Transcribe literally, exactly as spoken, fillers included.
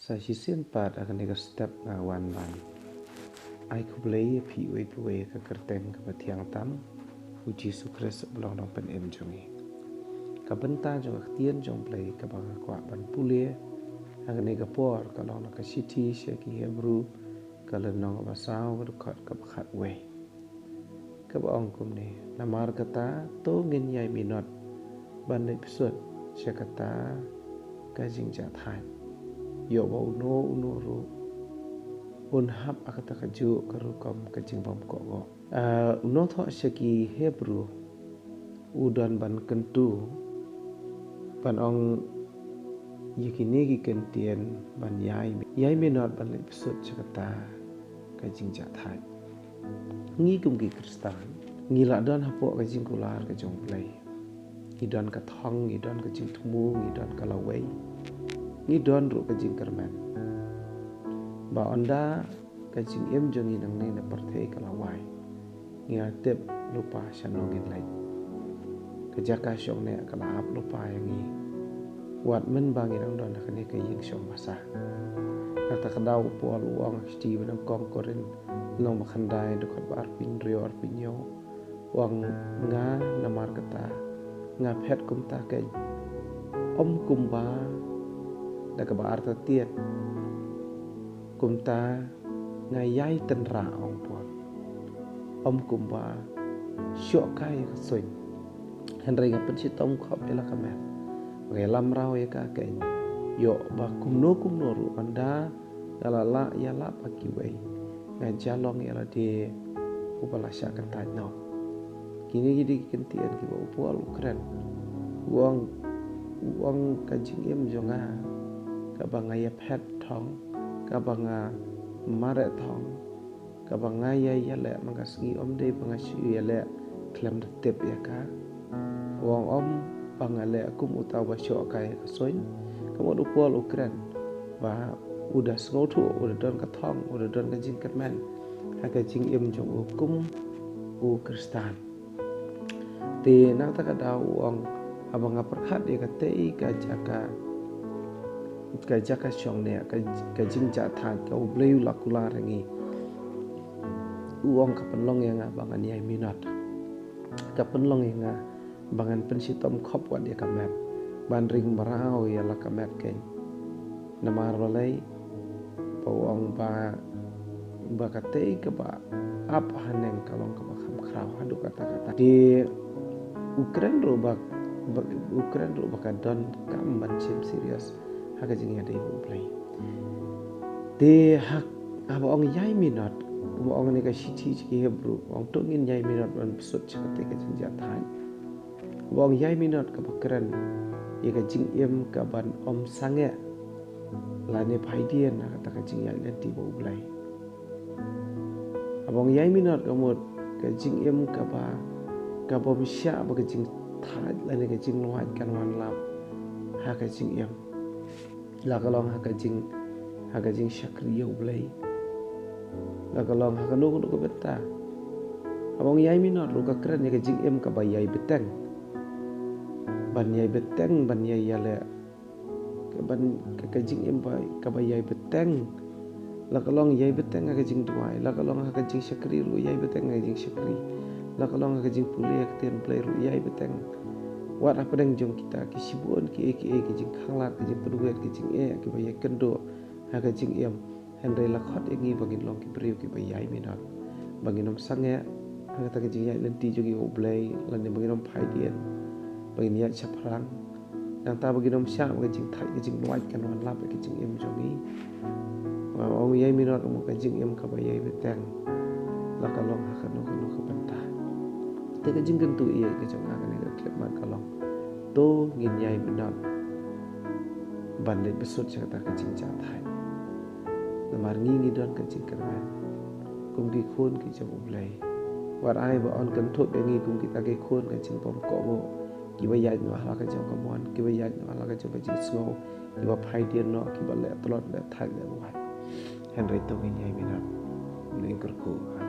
Sa shisien pat ha kane ka step nga wan ban ai khublei ïa phi uwei pa uwei ha ka kyrteng kaba thiang tam U Jisu Khrist uba long Nongpynim jong ngi. Ka bynta jong ka ktien jong U Blei kaba nga kwah ban pule ha kane ka por ka long na ka shithi sha ki Hebru, ka lynnong kaba saw, ka dkhot kaba khatwei. Kaba ong kumne: Namar kata to ngin ïai minot ban leit bsut sha kata ka jingjahthait, ïoh ba uno uno ruh un hap ha kata kajuh ka rukom ka jingbymkohnguh. Ah, u nongthoh sha ki Hebru u don ban kyntu ban ong ïa kine ki kyntien ban ïai, ïai minot ban leit bsut sha kata ka jingjahthait. Ngi kum ki Khristan ngi la don hapoh ka jingkular ka jong U Blei. Ngi don ka thong, ngi don ka jingthmu, ngi don ka lawei, ngi don ruh ka jingkyrmen. Ba ynda ka jingim jong ngi nangne na pyrthei ka la wai, ngi la tip lypa shano ngin leit. Ka jaka shong neh ka la ap lypa ïa ngi, wat mynba ngi dang don ha kane ka ïing shong basa. Nangta ka daw u Paul u ong ha ka shithi ba nyngkong Korinth, lynnong ba khyndai, dkhot ba arphew hynriew, arphew hynñiew, u ong: Nga namar kata nga phet kumta keiñ, ym kumba, da kaba artatien tied kumta nga ïai tynrah, ong u Paul, ym kumba shoh kai ïa ka suiñ. Hynrei nga pynshitom khop ïa la ka met, nga ïalam raw ïa ka keiñ, ïoh ba kumno kumno ruh ynda nga la lah ïalap ha kiwei, nga jia long ïa lade uba la shah kyntait noh. Kine ki dei ki kyntien kiba u Paul u kren. U ong, u ong ka jingim jong nga kaba nga ïa phet thong, kaba nga mareh thong, kaba nga ïa ïaleh man ka sngi, ym dei ba nga shu ïaleh khlem da tip ïa ka. U ong ym ba nga leh kum uta uba shoh kai ïa ka suiñ. Ka mut u Paul u kren ba u da sngewthuh, u da don ka thong, u da don ka jingkyrmen ha ka jingim jong u kum u Khristan. Te nangta ka daw u ong: Haba nga pyrkhat ïa katei ka jaka, ka jaka shong neh, ka, ka jingjahthait kaba U Blei u la kular ïa ngi, u ong ka pynlong ïa nga ba ngan ïai minot. Ka pynlong ïa nga ba ngan pynshitom khop wat ïa ka met, ban ring mraw ïa la ka met keiñ. Namar balei? Ba u ong ba, ba katei kaba ap haneng ka long kaba kham khraw haduh katta katta. Te u kren ruh ba, ba, u kren ruh ba ka donkam ban shim serious ha ka jingïadei bad U Blei. Te ha, haba ong ïai minot, kumba ong ha kane ka shithi sha ki Hebru, ong to ngin ïai minot ban bsut sha katei ka jingjahthait. Ba ong ïai minot kaba kren ïa ka jingim kaban ym sangeh lane phaidien na kata ka jingïaid lynti bad U Blei. Ba ong ïai minot ka mut ka jingim kaba, kaba ym shah ba ka jingthait lane ka jingluid kan wan lap ha ka jingim. La ka long ha ka jing, ha ka jingshakri ïa U Blei, la ka long ha kano kano ka bynta. Haba ong ïai minot ruh ka kren ïa ka jingim kaba ïai bteng. Ban ïai bteng, ban ïai ïaleh, ka ban, ka, ka jingim ba, kaba ïai bteng. La ka long ïai bteng ha ka jingduwai, la ka long ha ka jingshakri ruh ïai bteng ha ka jingshakri, la ka long ha ka jingpule ïa ka ktien Blei ruh ïai bteng. Wat hapdeng jong kita ki shibun kiei kiei, ki jingkhanglad, ki jingpynwit, ki jingeh kiba ïai kynduh ha ka jingim. Hynrei la khot ïa ngi ba ngin long ki briew kiba ïai minot, ba ngin ym sangeh ha kata ka jingïaid lynti jong ngi bad U Blei, lane ba ngin ym phaidien, ba ngin ïaid shaphrang. Nangta ba ngin ym shah ba ka jingthait, ka jingluid kan wan lap ïa ka jingim jong ngi. Ba ong ïai minot, ong ka jingim kaba ïai bteng, la ka long ha kano kano ka bynta. Te ka jingkyntu ïa ka jong nga ha kane ka khyllipmat ka long, to ngin ïai minot ban leit bsut sha kata ka jingjahthait. Namar ngi ngi don ka jingkyrmen kum ki khun ki jong U Blei. Wat ai ba yn kynthup ïa ngi kum kita ki khun ka jingbymkohnguh, kiba ïaid noh ha la ka jong ka mon, kiba ïaid noh ha la ka jong ka jingsngew, kiba phaidien noh, kiba leh tlot, leh thait, leh luid. Hynrei to ngin ïai minot, ngin kyrkhu ha